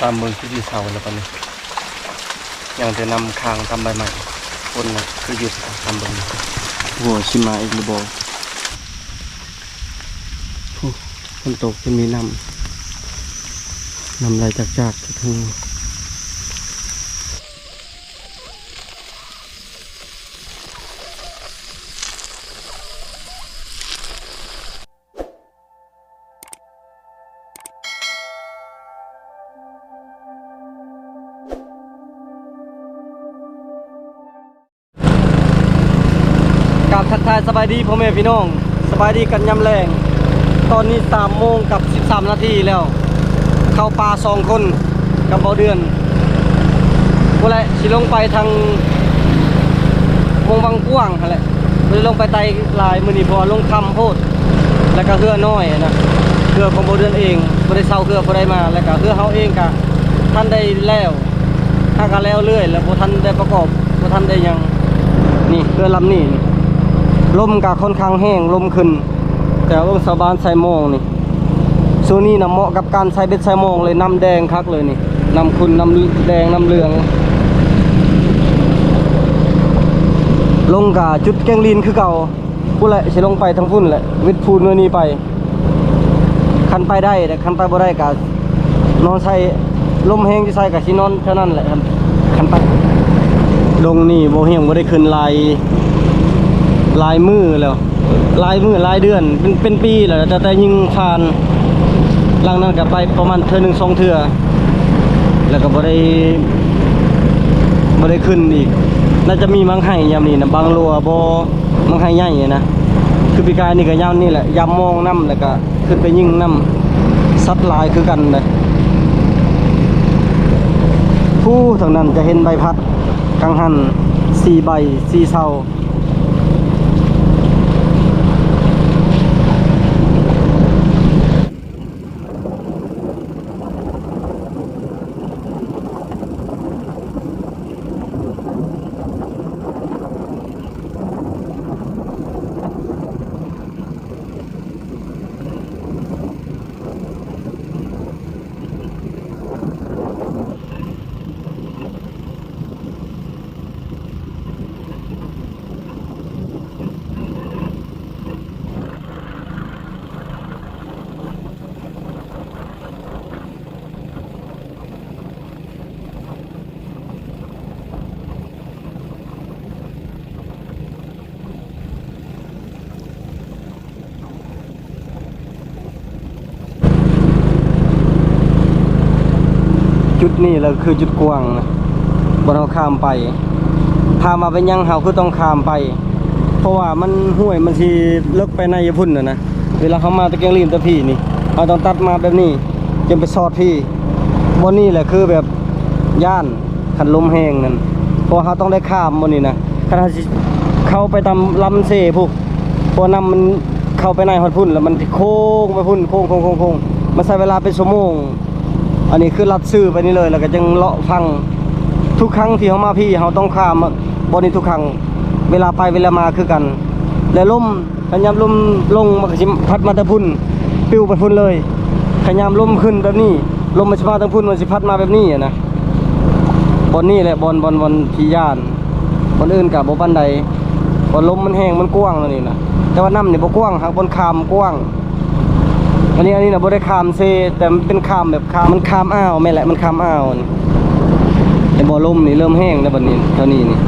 ຕຳເບິ່ງຄືຊິເຊົາແລ້ວບັດນີ້ ຍັງແຕ່ນ້ຳຄ້າງຕຳໃບໄມ້ ຝົນນະຄືຢຸດແລ້ວ ຕຳເບິ່ງ ໂອ້ ຊິມາອີກຫຼືບໍ່? ໂອ້ ຝົນຕົກຈະມີນ້ຳ ນ້ຳໄຫຼຈາກໆ ເທິງ. ກາບທັກທາຍສະບາຍດີພໍ່ແມ່ພີ່ນ້ອງ ສະບາຍດີກັນຍາມແລງ. ຕອນນີ້ສາມໂມງກັບສິບສາມນາທີແລ້ວ ເຂົ້າປ່າສອງຄົນກັບເບົາເດືອນ ພຸ້ນແຫຼະ ຊິລົງໄປທາງວງວັງກວ້າງຫັ້ນແຫຼະ ບໍ່ໄດ້ລົງໄປໄກຫຼາຍມື້ນີ້ ເພາະວ່າລົງຄ່ຳໂພດ ແລ້ວກະເຮືອນ້ອຍນະ ເຮືອຂອງເບົາເດືອນເອງ ບໍ່ໄດ້ເຊົ່າເຮືອຜູ້ໃດມາ ແລ້ວກະເຮືອເຮົາເອງກະທັນໄດ້ແລ້ວ ຫາກະແລ້ວເລື້ອຍ ແລ້ວບໍ່ທັນໄດ້ປະກອບ ບໍ່ທັນໄດ້ຫຍັງ. ນີ້ເຮືອລຳນີ້ ລົມກະຄ່ອນຂ້າງແຮງ ລົມຂຶ້ນ ແຖວເບິ່ງຊາວບ້ານຊາຍມອງນີ້ ຊ່ວງນີ້ນະເໝາະກັບການໃສ່ເບັດຊາຍມອງເລີຍ ນ້ຳແດງຄັກເລີຍນີ້ ນ້ຳຂຸ່ນ ນ້ຳແດງ ນ້ຳເຫຼືອງ. ລົງກະຈຸດແກ້ງລີນຄືເກົ່າ ພຸ້ນແຫຼະ ຊິລົງໄປທາງພຸ້ນແຫຼະ ວິດພູນວຍນີ້ໄປ ຄັນໄປໄດ້ ແຕ່ຄັນໄປບໍ່ໄດ້ກະນອນໃສ່ ລົມແຮງຢູ່ໃສກະຊິນອນແຖວນັ້ນແຫຼະ ຄັນ ຄັນໄປ. ດົງນີ້ບໍ່ ຍັງບໍ່ໄດ້ຂຶ້ນຫຼາຍ ຫຼາຍມື້ແລ້ວ ຫຼາຍມື້ຫຼາຍເດືອນ ເປັນ ເປັນປີແລ້ວ ຕັ້ງແຕ່ຍິງຜ່ານ ຫຼັງນັ້ນກະໄປປະມານເທື່ອໜຶ່ງສອງເທື່ອ ແລ້ວກະບໍ່ໄດ້ ບໍ່ໄດ້ຂຶ້ນອີກ. ໜ້າຈະມີໝາກໄຮ່ຍາມນີ້ນະ ບັງລົວບໍ່ ໝາກໄຮ່ໃຫຍ່ນະ ຄືປີກາຍນີ້ກະຍາມນີ້ແຫຼະ ຍາມມອງນຳ ແລ້ວກະຂຶ້ນໄປຍິງນຳ ສັດຫຼາຍຄືກັນເດ້. ພູ້ ທາງນັ້ນຈະເຫັນໃບພັດ ກັງຫັນ ສີ່ໃບ ສີ່ເສົາ. ຈຸດນີ້ແຫຼະຄືຈຸດກວ້າງນະ ບ່ອນເຮົາຂ້າມໄປ. ຖາມວ່າເປັນຫຍັງເຮົາຄືຕ້ອງຂ້າມໄປ? ເພາະວ່າມັນ ຫ້ວຍມັນຊິເລິກໄປໃນຢູ່ພຸ້ນນະນະ. ເວລາເຮົາມາແຕ່ແກ້ງລີນແຕ່ພີ້ນີ້ ເຮົາຕ້ອງຕັດມາແບບນີ້ ຈຶ່ງໄປຊອດພີ້. ບ່ອນນີ້ແຫຼະຄືແບບຢ້ານ ຄັນລົມແຮງນັ້ນ ເພາະວ່າເຮົາຕ້ອງໄດ້ຂ້າມບ່ອນນີ້ນະ. ຄັນເຮົາຊິເຂົ້າໄປຕາມລຳເຊພຸ້ນ ເພາະວ່ານ້ຳມັນເຂົ້າໄປໃນຮອດພຸ້ນ ແລ້ວມັນຊິໂຄ້ງໄປພຸ້ນ ໂຄ້ງໆໆໆ ມັນໃຊ້ເວລາເປັນຊົ່ວໂມງ. ອັນນີ້ຄືລັດຊື່ໄປນີ້ເລີຍ ແລ້ວກໍຈຶ່ງເລາະຝັ່ງ. ທຸກຄັ້ງທີ່ເຮົາມາພີ້ ເຮົາຕ້ອງຂ້າມບ່ອນນີ້ທຸກຄັ້ງ ເວລາໄປເວລາມາຄືກັນ. ແລະ ລົມ ຄັນຍາມລົມລົງ ມັນກໍຊິພັດມາແຕ່ພຸ້ນ ປິວໄປພຸ້ນເລີຍ. ຄັນຍາມລົມຂຶ້ນແບບນີ້ ລົມມັນຊິມາທາງພຸ້ນ ມັນຊິພັດມາແບບນີ້ຫັ້ນນະ. ບ່ອນນີ້ແຫຼະ ບ່ອນ ບ່ອນ ບ່ອນທີ່ຢ້ານ. ບ່ອນອື່ນກໍບໍ່ປານໃດ ເພາະລົມມັນແຮງ ມັນກວ້າງແນວນີ້ນະ. ແຕ່ວ່ານ້ຳນີ້ບໍ່ກວ້າງ ຫາກບ່ອນຂ້າມກວ້າງ. ອັນນີ້ ອັນນີ້ນະ ບໍ່ໄດ້ຂ້າມເຊ ແຕ່ມັນເປັນຂ້າມແບບ ຂ້າມ ມັນຂ້າມອ່າວ ແມ່ນແຫຼະ ມັນຂ້າມອ່າວນີ້. ເຫັນບໍ່ ລົມນີ້ເລີ່ມແຮງແລ້ວບັດນີ້ ເທົ່ານີ້ນີ້.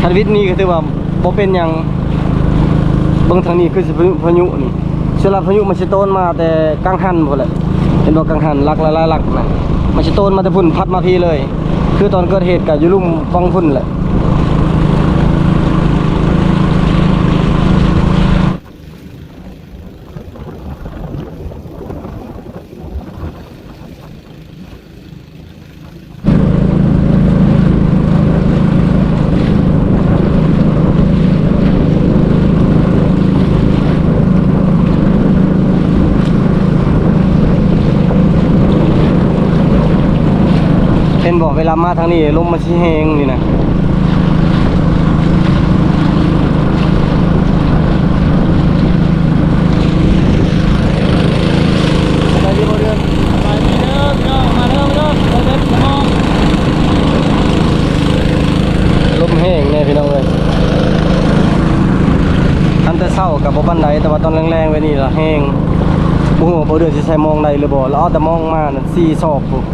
ຄັນວິດນີ້ກໍຖືວ່າບໍ່ເປັນຫຍັງ. ເບິ່ງທາງນີ້ຄືຊິພາຍຸ ພາຍຸນີ້ ສ່ວນຫຼາຍພາຍຸມັນຊິໂຕນມາແຕ່ກັງຫັນພຸ້ນແຫຼະ. ເຫັນບໍ່ ກັງຫັນຫຼັກຫຼາຍໆຫຼັກນະ ມັນຊິໂຕນມາແຕ່ພຸ້ນ ພັດມາພີ້ເລີຍ. ຄືຕອນເກີດເຫດກໍຢູ່ລຸ່ມຝັ່ງພຸ້ນແຫຼະ. ເຫັນບໍ່ ເວລາມາທາງນີ້ ລົມມັນຊິແຮງນີ້ນະ. ສະບາຍດີບໍ່ເດືອນ? ສະບາຍດີເດີພີ່ນ້ ນີ້ພີ່ນ້ອງເອີຍ ອັນແຕ່ເຊົ້າກໍບໍ່ປານໃດ ແຕ່ວ່າຕອນແລງໆ ໄວ້ນີ້ລະແຮງ ບໍ່ຮູ້ວ່າບໍ່ເດືອນຊິໃສ່ມອງໄດ້ຫຼືບໍ່ ລະເອົາແຕ່ມອງມານັ້ນສີ່ສອບພຸ້ນ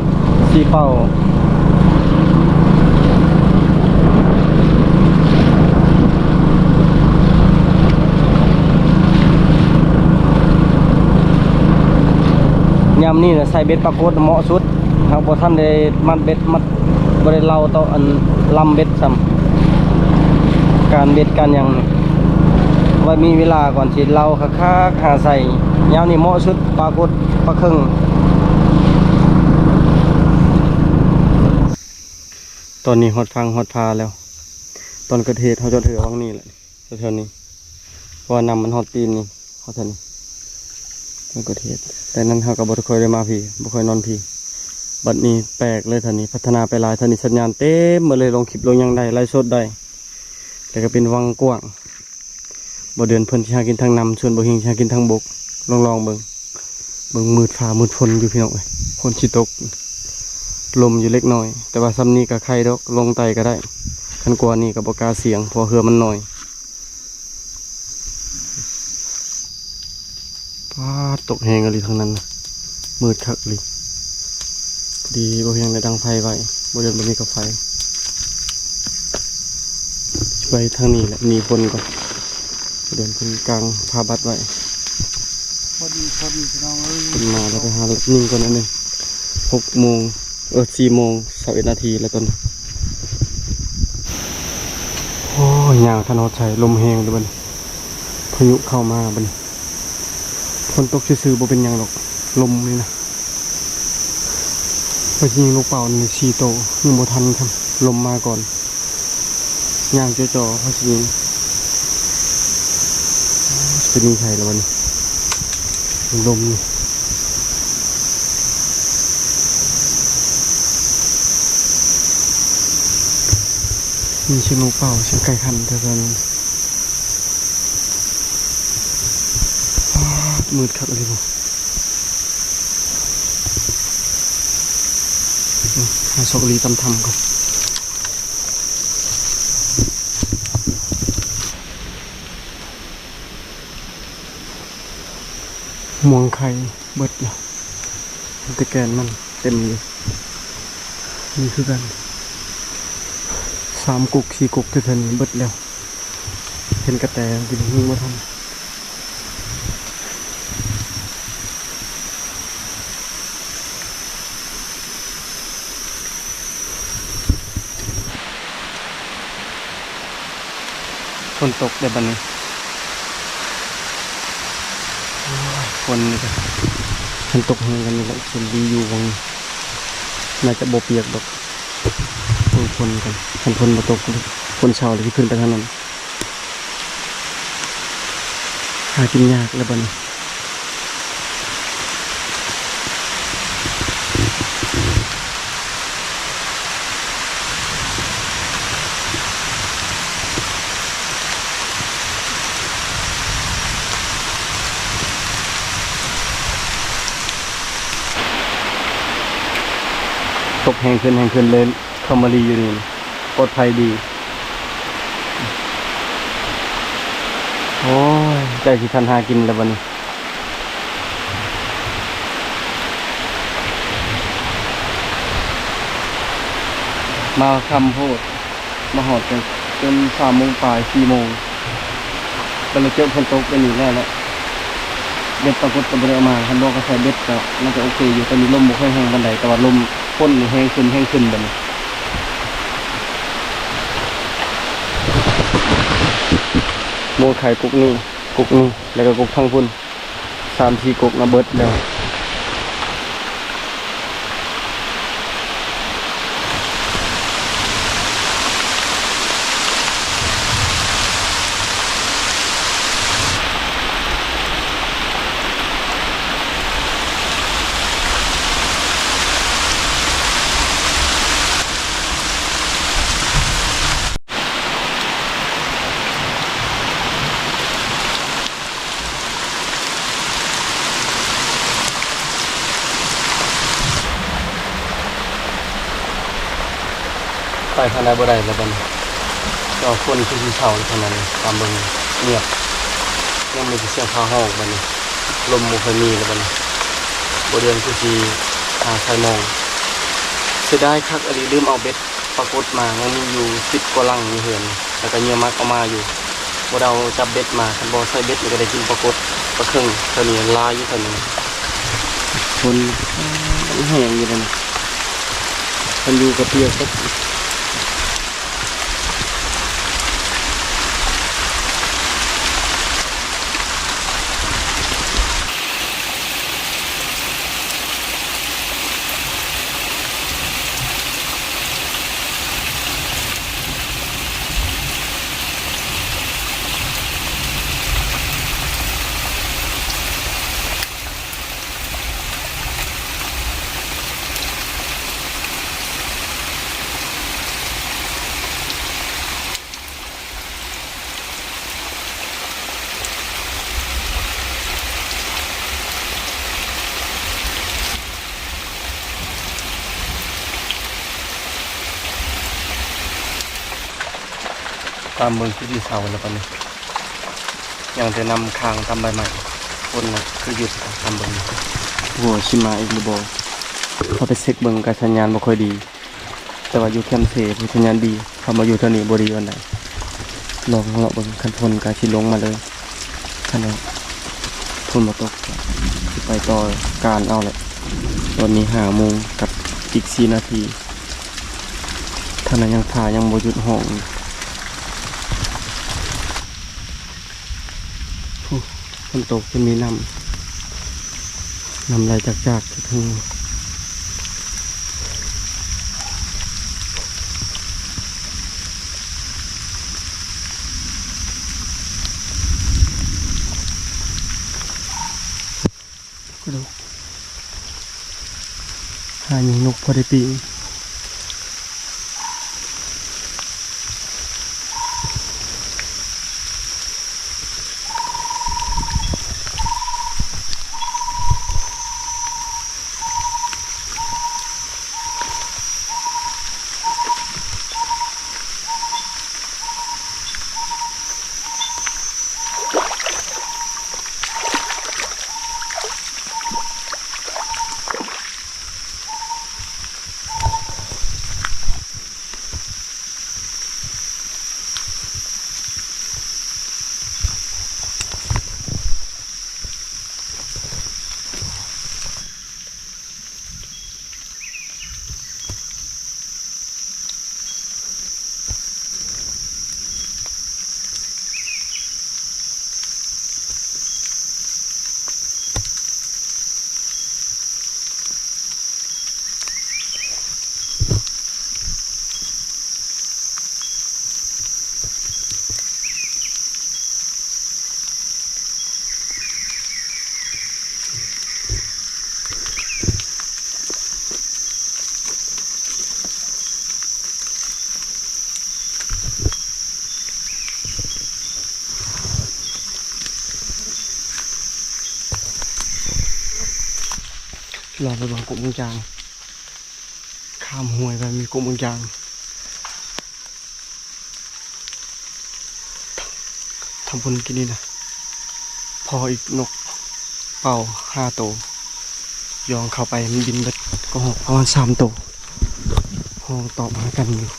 ສີ່ເປົ້າ. ຍາມນີ້ນະໃສ່ເບັດປາກົດເໝາະສຸດ ເຮົາບໍ່ທັນໄດ້ມັດເບັດ ມັດ ບໍ່ໄດ້ເລົ່າຕໍ່ອັນລຳເບັດຊ້ຳ ການເບັດການຫຍັງນີ້ ໄວ້ມີເວລາກ່ອນຊິເລົ່າຄັກໆ ຫາໃສ່ ຍາມນີ້ເໝາະສຸດ ປາກົດ ປາເຄິງ. ຕອນນີ້ຮອດຝັ່ງຮອດຜາແລ້ວ ຕອນເກີດເຫດເຮົາຈອດເຮືອວັງນີ້ແຫຼະ ແຖວໆນີ້ ເພາະວ່ານ້ຳມັນຮອດຕີນນີ້ ເຮົາແຖວນີ້ ມັນກໍເທດ ແຕ່ນັ້ນເຮົາກໍບໍ່ຄ່ອຍໄດ້ມາພີ້ ບໍ່ຄ່ອຍນອນພີ້ ບັດນີ້ແປກເລີຍ ແຖວນີ້ພັດທະນາໄປຫຼາຍ ແຖວນີ້ສັນຍານເຕັມໝົດເລີຍ ລົງຄລິບລົງຫຍັງໄດ້ ໄລຟ໌ສົດໄດ້ ແລ້ວກໍເປັນວັງກວ້າງ ບໍ່ເດືອນເພິ່ນຊິຫາກິນທາງນ້ຳ ສ່ວນບໍ່ເຮງຊິຫາກິນທາງບົກ ລອງໆເບິ່ງ ເບິ່ງມືດຟ້າມືດຝົນຢູ່ພີ່ນ້ອງເອີຍ ຝົນຊິຕົກ ລົມຢູ່ເລັກນ້ອຍ ແຕ່ວ່າສ່ຳນີ້ກໍໄຄດອກ ລົງໄຕ່ກໍໄດ້ ຄັນກວ່ານີ້ກໍບໍ່ກ້າສ່ຽງ ເພາະເຮືອມັນນ້ອຍ. ປາດ ຕົກແຮງອີ່ຫຼີທາງນັ້ນ ມືດຄັກອີ່ຫຼີ ພໍດີບໍ່ພຽງໄດ້ດັງໄຟໄວ້ ບໍ່ເດືອນບໍ່ມີກາໄຟ ໄປທາງນີ້ແຫຼະ ໜີຝົນກ່ອນ ບໍ່ເດືອນເພິ່ນກາງຜ້າບັດໄວ້ ພໍດີ ພໍດີພີ່ນ້ອງເອີຍ ເພິ່ນມາແລ້ວ ໄປຫາລັດໜິ່ງກ່ອນອັນໜຶ່ງ ຫົກໂມງ ເອີ ສີ່ໂມງຊາວເອັດນາທີແລ້ວຕອນນີ້ ໂອ້ຍ ຍ່າງທັນຮອດໃສ ລົມແຮງເດ້ບັດນີ້ ພາຍຸເຂົ້າມາບັດນີ້ ຝົນຕົກຊື່ໆ ບໍ່ເປັນຫຍັງດອກ ລົມນີ້ນະ ໄປຍິງນົກເປົ້ານີ້ສີ່ໂຕ ຍິງບໍ່ທັນຊ້ຳ ລົມມາກ່ອນ ຍ່າງຈ່ອໆ ພາສີນີ້ ຊິໄປຍິງໃສລະບັດນີ້ ລົມນີ້ ມີສຽງນົກເປົ້າ ສຽງໄກ່ຂັນແຖວໆນີ້ ປາດ ມືດຄັກອີ່ຫຼີ ຫາຊອກຫຼີ່ຕຳຖ້ຳກ່ອນ ມ່ວງໄຂ່ເບິດແລ້ວ ມີແຕ່ແກ່ນມັນເຕັມຢູ່ ນີ້ຄືກັນ ສາມກົກ ສີ່ກົກ ແຖວໆນີ້ເບິດແລ້ວ ເຫັນກະແຕກິນ ຍິງບໍ່ທັນ ຝົນຕົກແລ້ວບັດນີ້ ໂອ້ຍ ຝົນນີ້ກໍ ຄັນຕົກແຮງກວ່ານີ້ແຫຼະ ໂຊກດີຢູ່ຫວ່າງ ໜ້າຈະບໍ່ປຽກດອກ ເບິ່ງຝົນກ່ອນ ຄັນຝົນບໍ່ຕົກ ຝົນເຊົາແລ້ວຊິຂຶ້ນໄປທາງນັ້ນ ຫາກິນຍາກແລ້ວບັດນີ້ ຕົກແຮງຂຶ້ນ ແຮງຂຶ້ນເລີຍ ເຂົ້າມາລີຢູ່ນີ້ ປອດໄພດີ ໂອ້ຍ ໃກ້ຊິທັນຫາກິນແລ້ວບັດນີ້ ມາຄ່ຳໂພດ ມາຮອດກໍຈົນສາມໂມງປາຍ ສີ່ໂມງ ກໍເລີຍເຈີຝົນຕົກແບບນີ້ແລ້ວແຫຼະ ເບັດປາກົດກໍບໍ່ໄດ້ເອົາມາ ຄັນບໍ່ກໍໃສ່ເບັດກໍໜ້າຈະໂອເຄຢູ່ ຕອນນີ້ລົມບໍ່ຄ່ອຍແຮງປານໃດ ແຕ່ວ່າລົມຝົນນີ້ແຮງຂຶ້ນ ແຮງຂຶ້ນບັດນີ້ ໝູ່ໄຂ່ກົກນີ້ ກົກນີ້ ແລ້ວກໍກົກທາງພຸ້ນ ສາມສີ່ກົກນະເບິດແລ້ວ ໄປທາງໃດບໍ່ໄດ້ແລ້ວບັດນີ້ ກໍຝົນຄືຊິເຊົາແລ້ວເທົ່ານັ້ນ ຕາມເບິ່ງງຽບ ຍັງມີແຕ່ສຽງຟ້າຮ້ອງບັດນີ້ ລົມບໍ່ຄ່ອຍມີແລ້ວບັດນີ້ ບໍ່ເດືອນຄືຊິຫາສາຍໝອງ. ເສຍດາຍຄັກອີ່ຫຼີ ລືມເອົາເບັດປາກົດມາ ຍັງມີຢູ່ສິບກວ່າຫຼັງຢູ່ເຮືອນ ແລ້ວກໍເຫຍື່ອໝັກເອົາມາຢູ່ ບໍ່ໄດ້ເອົາຈັບເບັດມາ ຄັນບໍ່ໃສ່ເບັດນີ້ກໍໄດ້ກິນປາກົດ ປາເຄິງ ແຖວນີ້ຫຼາຍຢູ່ແຖວນີ້ ຝົນແຮງຢູ່ເດ ມັນຢູ່ກໍເປີຍກເບິດ. ຕາມເບິ່ງຄືຊິເຊົາແລ້ວບັດນີ້ ຍັງແຕ່ນ້ຳຄ້າງຕາມໃບໄມ້ ຝົນນະຄືຢຸດ ຕາມເບິ່ງ ໂອ້ ຊິມາອີກຫຼືບໍ່? ເຂົ້າໄປເຊັກເບິ່ງກະສັນຍານບໍ່ຄ່ອຍດີ. ແຕ່ວ່າຢູ່ແຄມເຊ ຜູ້ສັນຍານດີ ເຂົ້າມາຢູ່ແຖວນີ້ບໍ່ດີປານໃດ. ລອງເລາະເບິ່ງ ຄັນຝົນກະຊິລົງມາເລີຍ ຄັນວ່າຝົນບໍ່ຕົກ ຊິໄປຕໍ່ການເອົາແຫຼະ. ຕອນນີ້ຫ້າໂມງກັບອີກສີ່ນາທີ ທາງນັ້ນຍັງຟ້າຍັງບໍ່ຢຸດຮ້ອງ. ໂອ້ ຝົນຕົກຈົນມີນ້ຳ ນ້ຳໄຫຼຈາກໆ ເທິງ. ກະດູກ ຫາຍິງນົກພໍໄດ້ປີ້ງ. ລອງໄປເບິ່ງກົກເມືອງຈາງ ຂ້າມຫ້ວຍໄປມີກົກເມືອງຈາງ. ທຳບຸນກິນນີ້ນະ ພໍອີກນົກເປົ້າຫ້າໂຕ ຍ່ອງເຂົ້າໄປມັນບິນເບິດກະຮອກປະມານສາມໂຕ ຮ້ອງຕອບຫາກັນຢູ່.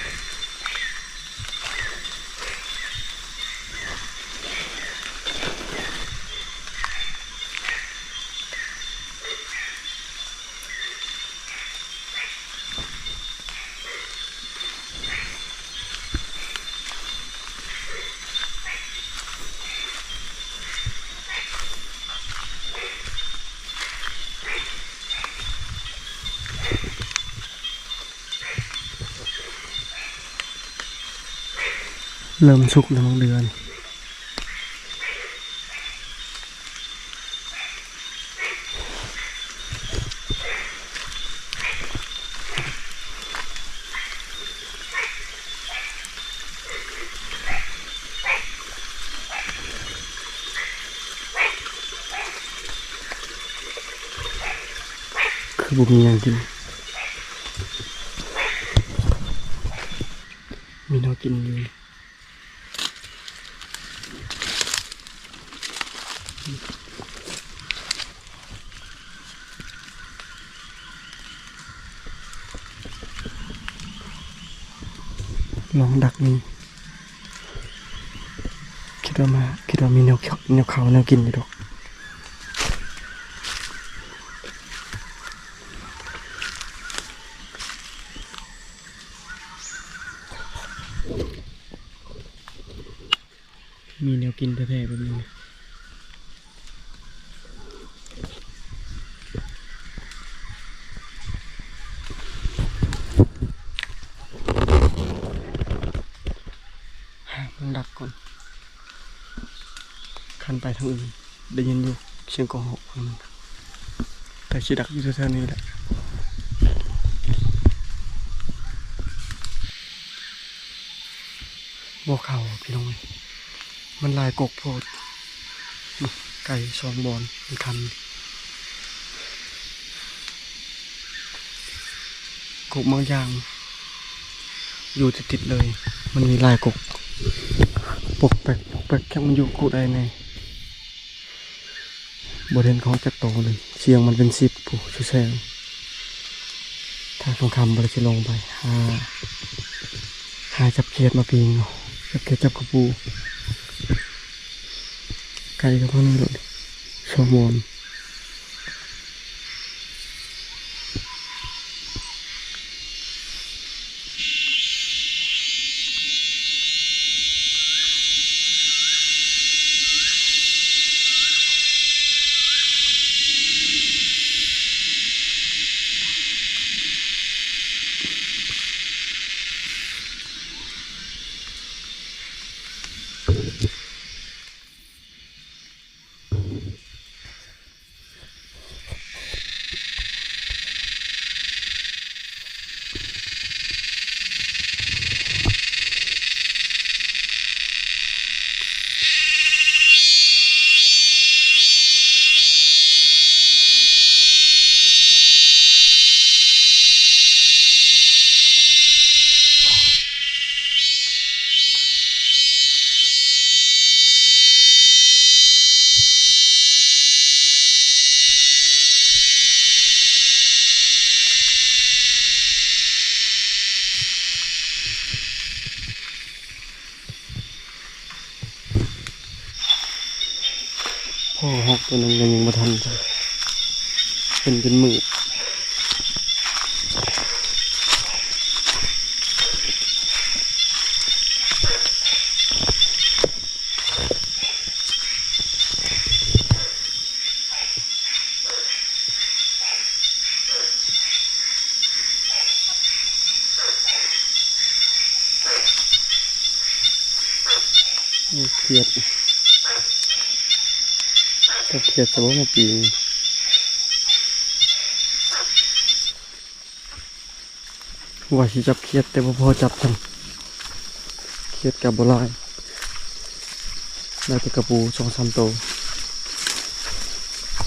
ໂ ເລີ່ມສຸກແລ້ວມັງເດືອນ. ຄືບໍ່ມີຫຍັງກິນ ມີແນວກິນຢູ່. ລອງດັກເບິ່ງ ຄິດວ່າມາ ຄິດວ່າມີແນວ ແນວເຂົ້າແນວກິນຢູ່ດອກ. ມີແນວກິນແທ້ໆ ແບບນີ້ ມັນດັກກ່ອນ ຄັນໄປທາງອື່ນ ໄດ້ຍິນຢູ່ສຽງກອງຮອກ ແຕ່ຊິດັກຢູ່ແຖວໆນີ້ແຫຼະ. ບໍ່ເຂົ້າພີ່ນ້ອງເອີຍ ມັນຫຼາຍກົກໂພດ. ໄກ່ສອງບ່ອນມັນຄັນ ກົກບາງຢ່າງຢູ່ຕິດໆເລີຍ ມັນມີຫຼາຍກົກ ປົກແປັກປົກແປັກ ຈັກມັນຢູ່ກົກໃດແດ່. ບໍ່ເຫັນຂອງຈັກໂຕເລີຍ ສຽງມັນເປັນສິບພຸ້ນ ຊຸແສງ. ຖ້າຄ່ຳໆ ບໍ່ໄດ້ຊິລົງໄປ ຫາ ຫາຈັບຂຽດມາປີ້ງເນາະ ຈັບຂຽດ ຈັບກະປູ. ໄກ່ກໍເທົ່ານີ້ໂລດ ສອງບ່ອນ. ພໍຮອກຕົວໜຶ່ງກໍຍັງບໍ່ທັນ ເປັນຈົນມືດ. ໂອ້ ຂຽດ ຈັບຂຽດຊະບໍ່ມາປີນີ້. ວ່າຊິຈັບຂຽດ ແຕ່ບໍ່ພໍຈັບຊ້ຳ. ຂຽດກໍບໍ່ຫຼາຍ ໄດ້ແຕ່ກະປູສອງສາມໂຕ.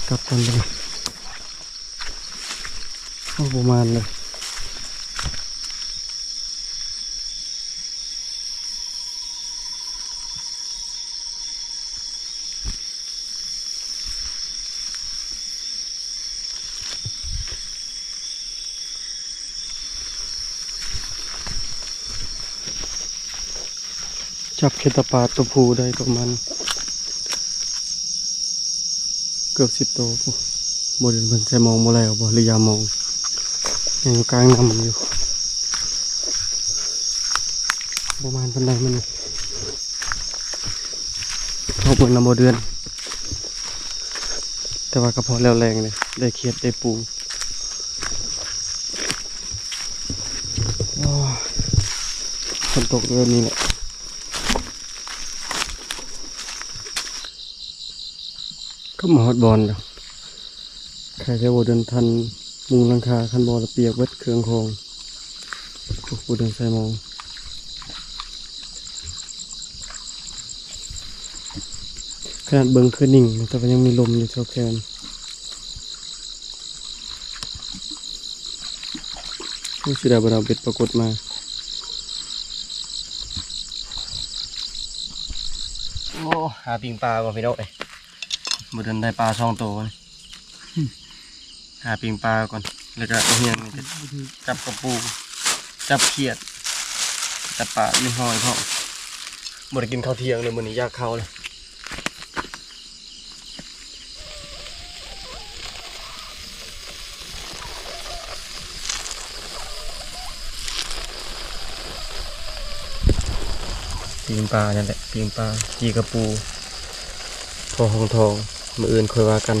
ກັບກັນໄປເລີຍ. ໂອ້ ບໍ່ມານເລີຍ. ຈັບເຂດຕະປາດຕົວຜູ້ໄດ້ປະມານເກືອບສິບໂຕພຸ້ນ. ບໍ່ເຫັນເພິ່ນໃສ່ມອງບໍ່ແລ້ວບໍ່ ຫຼືຢາມອງ ຍັງຢູ່ກາງນ້ຳຢູ່. ບໍ່ມານປານໃດມື້ນີ້. ເຮົາເບິ່ງນຳບໍ່ເດືອນ ແຕ່ວ່າກໍພໍແລ້ວແລງເດ້ ໄດ້ຂຽດໄດ້ປູ. ໂອ້ຍ ຝົນຕົກແບບນີ້ແຫຼະ ມາຮອດບ່ອນແລ້ວ. ໃຄແຕ່ບໍ່ເດີນທັນມຸງຫຼັງຄາ, ຄັນບໍ່ລະປຽກເບິດເຄື່ອງຂອງ. ໂອ້ ບໍ່ເດີນໃສ່ມອງ. ຂະໜາດເບິ່ງຄືນິ່ງ ແຕ່ວ່າຍັງມີລົມຢູ່ແຖວແຄມ. ໂອ້ ເສຍດາຍບໍ່ໄດ້ເອົາເບັດປາກົດມາ. ໂອ້ ຫາປີ້ງປາກ່ອນພີ່ນ້ອງເອີຍ. ບໍ່ທັນໄດ້ປາສອງໂຕ. ຫາປີ້ງປາກ່ອນ ແລ້ວກໍເອົາຫຽງນີ້ຈັບກະປູ ຈັບຂຽດ ຈັບປາ ມີຫອຍພ້ອມ. ບໍ່ໄດ້ກິນເຂົ້າທ່ຽງເລີຍມື້ນີ້ ຢາກເຂົ້າເລີຍ. ປີ້ງປານັ້ນແຫຼະ ປີ້ງປາ ຈີ່ກະປູ ພໍຮອງທອງ ມື້ອື່ນຄ່ອຍວ່າກັນ.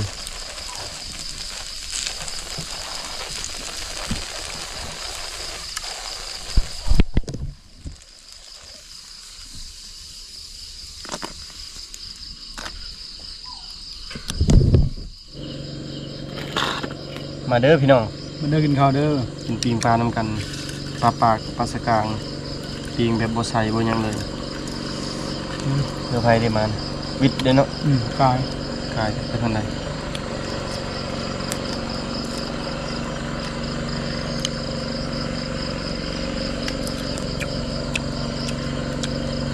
ມາເດີພີ່ນ້ອງ ມາເດີກິນເຂົ້າເດີ ກິນປີ້ງປານຳກັນ. ປາປາກ ປາສະກາງ ປີ້ງແບບບໍ່ໃສ່ບໍ່ຫຍັງເລີຍ. ເຮືອໃຜໄດ້ມານະ ວິດເດ້ເນາະ. ອືມ ກາຍ ກາຍໄປທາງໃດ?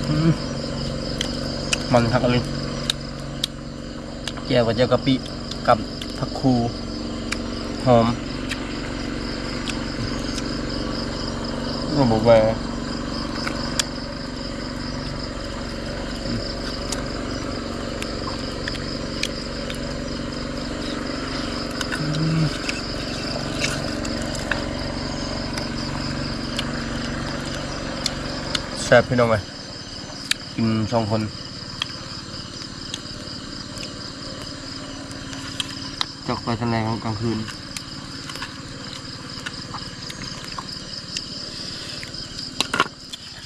ອືມ ມັນຄັກອີ່ຫຼີ. ແຈ່ວກໍແຈ່ວກະປິກັບຜັກຄູ ຫອມ. ໂອ້ ບໍ່ແວ. ແຊບພີ່ນ້ອງເອີຍ ກິນສອງຄົນ. ຈອກໄປຕອນແລງກາງຄືນ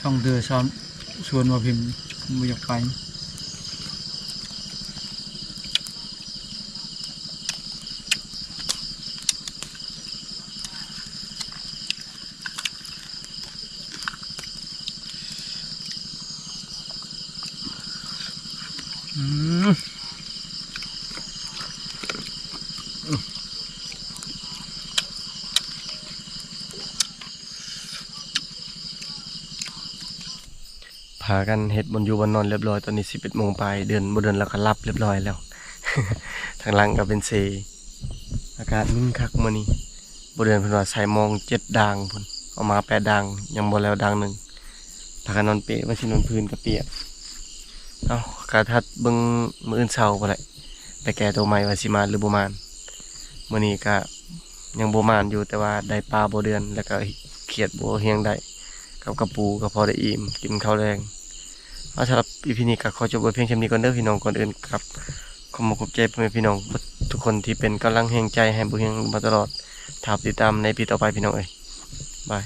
ສອງເທື່ອຊາວ ຊວນວ່າພິມບໍ່ຢາກໄປ. ອືມ ພາກັນເຮັດບ່ອນຢູ່ບ່ອນນອນລຽບຮ້ອຍ. ຕອນນີ້ສິບເອັດໂມງປາຍ ເດືອນ ບໍ່ເດືອນລາວກໍຫຼັບລຽບຮ້ອຍແລ້ວ. ທາງຫຼັງກໍເປັນເຊ. ອາກາດໜຶ່ງຄັກມື້ນີ້. ບໍ່ເດືອນເພິ່ນວ່າໃສ່ມອງເຈັດດ່າງພຸ້ນ ເອົາມາແປດດ່າງ ຍັງບໍ່ແລ້ວດ່າງໜຶ່ງ. ພາກັນນອນເປ ວ່າຊິນອນພື້ນກໍປຽກ. ເອົ້າ ກະຖັດເບິ່ງມື້ອື່ນເຊົ້າພຸ້ນແຫຼະ ໄປແກ້ໂຕໃໝ່ວ່າຊິມານຫຼືບໍ່ມານ. ມື້ນີ້ກະຍັງບໍ່ມານຢູ່ ແຕ່ວ່າໄດ້ປາບໍ່ເດືອນ ແລ້ວກະຂຽດບໍ່ຮຽງໄດ້ ກັບກະປູກໍພໍໄດ້ອີ່ມ ກິນເຂົ້າແລງ. ເອົາ ສຳລັບອີພີນີ້ກໍຂໍຈົບໄວ້ພຽງສ່ຳນີ້ກ່ອນເດີພີ່ນ້ອງ. ກ່ອນອື່ນກໍຂອບມຸກຂອບໃຈພໍ່ແມ່ພີ່ນ້ອງເບິດທຸກຄົນທີ່ເປັນກຳລັງແຮງໃຈໃຫ້ບໍ່ຮຽງມາຕະຫຼອດ. ຖ້າຕິດຕາມໃນອີພີຕໍ່ໄປພີ່ນ້ອງເອີຍ. ບາຍ.